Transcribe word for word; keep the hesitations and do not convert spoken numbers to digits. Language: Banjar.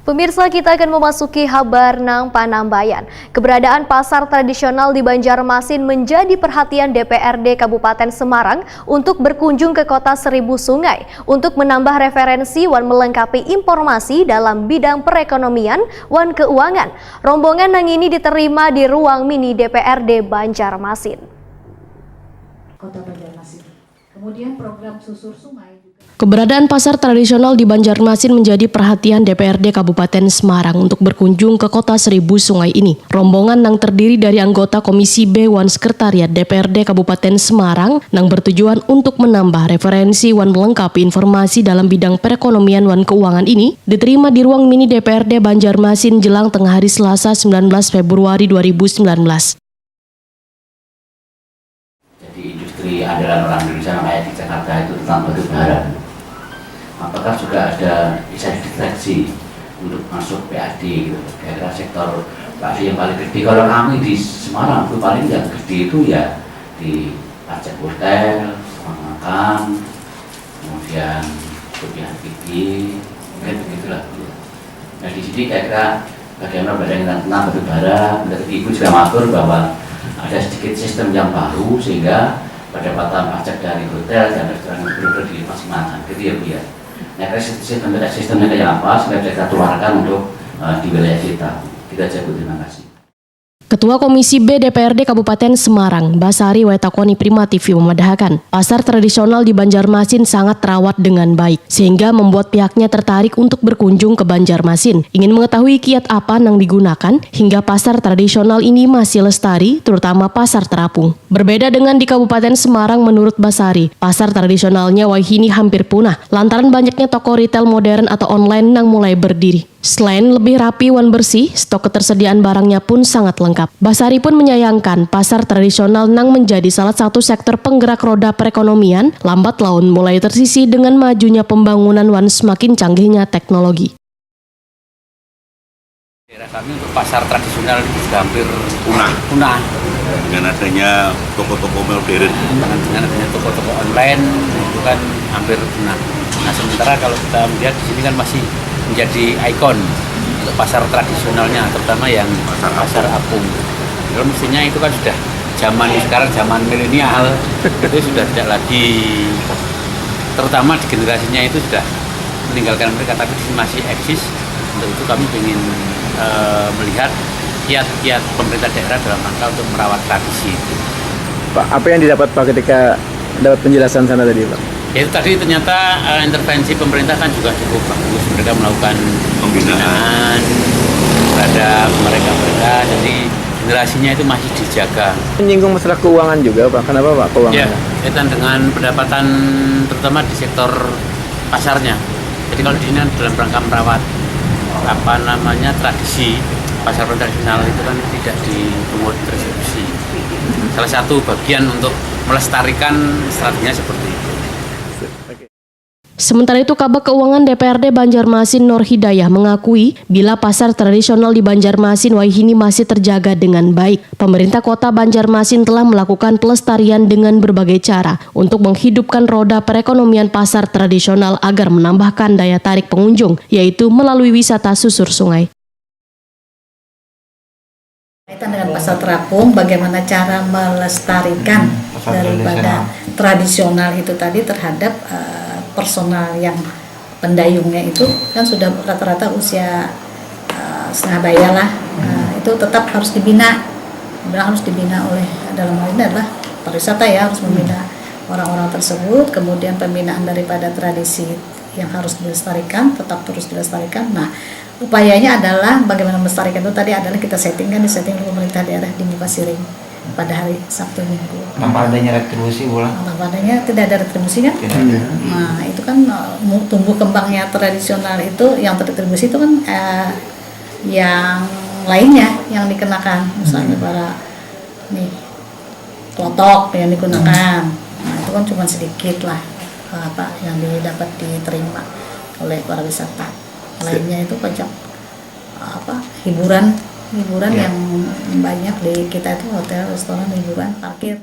Pemirsa, kita akan memasuki habar nang panambayan. Keberadaan pasar tradisional di Banjarmasin menjadi perhatian D P R D Kabupaten Semarang untuk berkunjung ke Kota Seribu Sungai untuk menambah referensi wan melengkapi informasi dalam bidang perekonomian wan keuangan. Rombongan nang ini diterima di ruang mini D P R D Banjarmasin. Kota Banjarmasin. Kemudian program susur sungai juga. Keberadaan pasar tradisional di Banjarmasin menjadi perhatian D P R D Kabupaten Semarang untuk berkunjung ke Kota Seribu Sungai ini. Rombongan nang terdiri dari anggota Komisi B wan Sekretariat D P R D Kabupaten Semarang nang bertujuan untuk menambah referensi wan melengkapi informasi dalam bidang perekonomian wan keuangan ini diterima di ruang mini D P R D Banjarmasin jelang tengah hari Selasa, sembilan belas Februari dua ribu sembilan belas. Jadi industri andalan orang Indonesia namanya di Jakarta itu tentang batu bara. Apakah juga ada bisa dideteksi untuk masuk P A D gitu? Kira-kira sektor P A D yang paling gede. Kalau kami di Semarang itu paling yang gede itu ya di pajak hotel, rumah makan, kemudian kemudian tinggi, mungkin begitulah. Nah, di sini kira-kira bagaimana badan tentang batu bara, menurut Ibu juga mengatur bahwa ada sedikit sistem yang baru sehingga pendapatan pajak dari hotel dan restoran itu benar-benar dimaksimalkan, gitu ya Bu ya. Nah, kira sistem sistemnya kayak apa sehingga bisa kita tularkan untuk uh, di wilayah kita. Kita aja Bu, terima kasih. Ketua Komisi B D P R D Kabupaten Semarang, Basari Wetakoni Prima T V memadahakan, pasar tradisional di Banjarmasin sangat terawat dengan baik, sehingga membuat pihaknya tertarik untuk berkunjung ke Banjarmasin, ingin mengetahui kiat apa nang digunakan hingga pasar tradisional ini masih lestari, terutama Pasar Terapung. Berbeda dengan di Kabupaten Semarang, menurut Basari, pasar tradisionalnya wayahini hampir punah lantaran banyaknya toko retail modern atau online nang mulai berdiri. Selain lebih rapi wan bersih, stok ketersediaan barangnya pun sangat lengkap. Basari pun menyayangkan pasar tradisional nang menjadi salah satu sektor penggerak roda perekonomian lambat laun mulai tersisih dengan majunya pembangunan wan semakin canggihnya teknologi. Daerah kami untuk pasar tradisional itu sudah hampir punah. Punah. Dengan adanya toko-toko modern. Dengan, dengan adanya toko-toko online itu kan hampir punah. Nah, sementara kalau kita melihat di sini kan masih menjadi ikon untuk pasar tradisionalnya, terutama yang pasar, pasar apung. Kalau mestinya itu kan sudah zaman sekarang, zaman milenial, itu sudah tidak lagi, terutama di generasinya itu sudah meninggalkan mereka, tapi masih eksis. Untuk itu kami ingin eh, melihat kiat-kiat pemerintah daerah dalam rangka untuk merawat tradisi itu. Pak, apa yang didapat Pak ketika dapat penjelasan sana tadi, Pak? Ya, itu tadi ternyata uh, intervensi pemerintah kan juga cukup bagus. Mereka melakukan pembinaan terhadap mereka-mereka, jadi generasinya itu masih dijaga. Menyinggung masalah keuangan juga, Pak. Kenapa, Pak, keuangan? Ya, kaitan dengan pendapatan, terutama di sektor pasarnya. Jadi kalau di sini kan dalam rangka merawat apa namanya tradisi, pasar tradisional itu kan tidak dipungut retribusi. Salah satu bagian untuk melestarikan strateginya seperti itu. Sementara itu, Kabag Keuangan D P R D Banjarmasin Nur Hidayah mengakui, bila pasar tradisional di Banjarmasin wayahini masih terjaga dengan baik, pemerintah kota Banjarmasin telah melakukan pelestarian dengan berbagai cara untuk menghidupkan roda perekonomian pasar tradisional agar menambahkan daya tarik pengunjung, yaitu melalui wisata susur sungai. Kaitan dengan pasar terapung, bagaimana cara melestarikan hmm, daripada tradisional itu tadi terhadap uh, personal yang pendayungnya itu kan sudah rata-rata usia uh, setengah baya lah. Uh, itu tetap harus dibina, harus dibina oleh, dalam hal ini adalah pariwisata ya, harus membina orang-orang tersebut, kemudian pembinaan daripada tradisi yang harus dilestarikan tetap terus dilestarikan. Nah, upayanya adalah bagaimana melestarikan itu tadi adalah kita setting kan, di setting oleh pemerintah daerah di Mukasiring pada hari Sabtu Minggu. Tanpa adanya retribusi pulang? Tanpa adanya, tidak ada retribusi kan? Tidak ada. Nah, itu kan eh, tumbuh kembangnya tradisional itu yang terretribusi itu kan eh, yang lainnya yang dikenakan, misalnya hmm. para nih kelotok yang digunakan. Nah, itu kan cuma sedikit lah apa yang didapat diterima oleh para wisata. Lainnya itu pajak apa hiburan hiburan ya. Yang banyak di kita itu hotel, restoran, hiburan, parkir.